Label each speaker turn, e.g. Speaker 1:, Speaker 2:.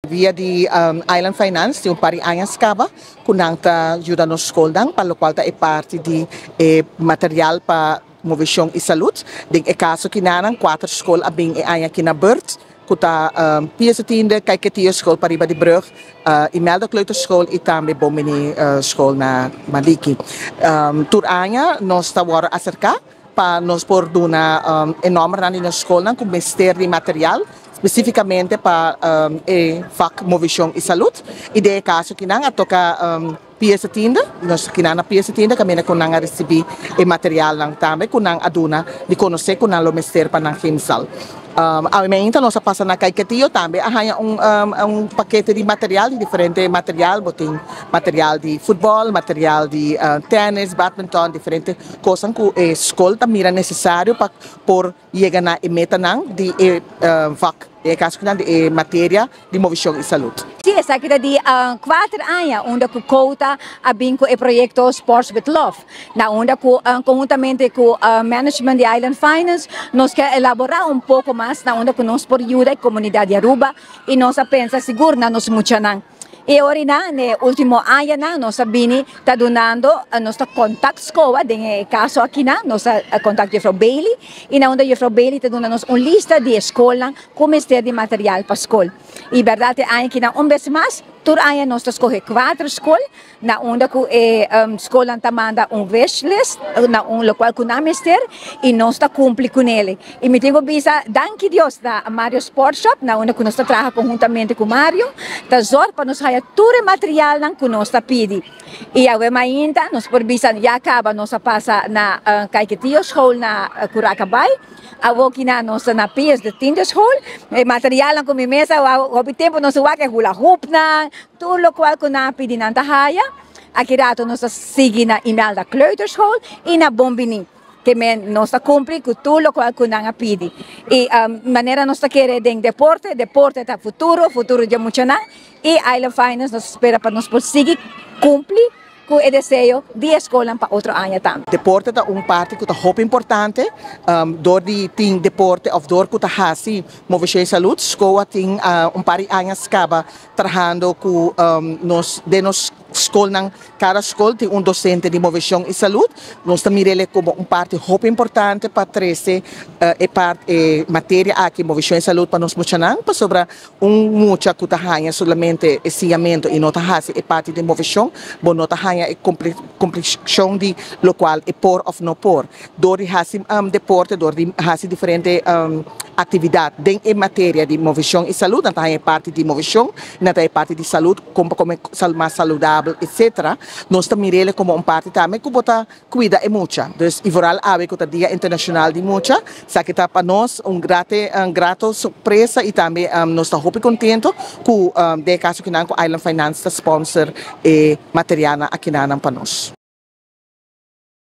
Speaker 1: Via di Island Finance tin un par di aña caba cu nan ta yuda nos scolnan, pa locual ta e parti di e material pa movecion y salud. Den e caso aki cuater scol a bin e aña aki na beurt, cu ta Pius Tiende, Caiquetio School pariba di brug, Imelda Kleuterschool y tambe Bon Bini School na Madiki. Tur aña nos ta wordo acerca pa nos por duna e nomber na scol cu mester di material specificamente pa e vak movecion y salud. Y den e caso aki nan a toca Pius Tiende, nos aki na Pius Tiende caminda cu nan a ricibi e material nan tambe cu nan a duna di conoce cu nan lo mester pa nan gymzaal. Obviamente nos a pasa na Caiquetio tambe a haya un pakete di material, di diferente material, bo tin material di futbol, material di tennis, badminton, diferente cos cu e scol ta mira necesario pa por yega na e meta nan di e vak, e caso di e materia di movecion y salud.
Speaker 2: Si, esaki ta di 4 aña, unda cu Quota a bin cu e proyecto Sports with Love. Na unda cu conhuntamente cu management di Island Finance, nos kier elabora un poco mas na unda cu nos por yuda e comunidad di Aruba y nos a pensa sigur na nos muchanan. Y awor na ultimo aña nos a bini ta dunando nos ta contact SKOA, den caso aki na nos a contact Juffrouw Bailey y na unda Juffrouw Bailey ta duna nos un lista di scol cu mester di material pa scol. Y berdad e aña aki un bes mas, tur aña nos ta scoge cuater scol, na unda cu e scol ta manda un wish list, na un locual cu nan mester y nos ta cumpli cu ne. Y mi tin cu bisa, danki Dios na Mario Sport Shop, na unda cu nos ta traha conhuntamente cu Mario, ta zorg pa nos haya tur e material nan cu nos ta pidi. Y awe mainta, nos por bisa ya caba, nos a pasa na Caiquetio School na Curacabay. Awo aki na nos na Pius de Tiende School. E material nan cu mi mes a hopi tempo nos wak hula hoop nan, tur locual cu nan pidi nan ta haya. Aki rato nos ta sigui na Imelda Kleuterschool y na Bon Bini. Kemen nos ta cumpli cu tur locual cu nan a pidi. Y manera nos ta kere den deporte, deporte ta futuro, futuro di muchanan. Y Island Finance nos ta spera pa nos por sigui cumpli cu e deseo di scol pa otro aña tambe.
Speaker 1: Deporte ta un parti cu ta hopi importante, door di tin deporte of door cu ta hasi movecion y salud, SKOA tin un par di aña caba trahando cu nos den nos scol nan, cada scol tin un docente di movecion y salud. Nos ta mir'e como un parti hopi importante pa trece e parti e materia aki movecion y salud pa nos muchanan, pasobra un mucha cu ta haya solamente e siñamento y no ta hasi e parti di movecion, bo no ta haya e complexion di locual e por of no por. Door di hasi deporte, door di hasi diferente actividad den e materia di movecion y salud, nan ta haya parti di movecion, nan ta haya parti di salud, con come mas saludabel, etc. Nos ta mir'e como un parti tambe cu bo ta cuida e mucha. Dus y vooral awe cu ta Dia Internacional di Mucha, esaki ta pa nos un grato sorpresa y tambe nos ta hopi contento cu den caso aki nan cu Island Finance ta sponsor e material aki nan pa nos.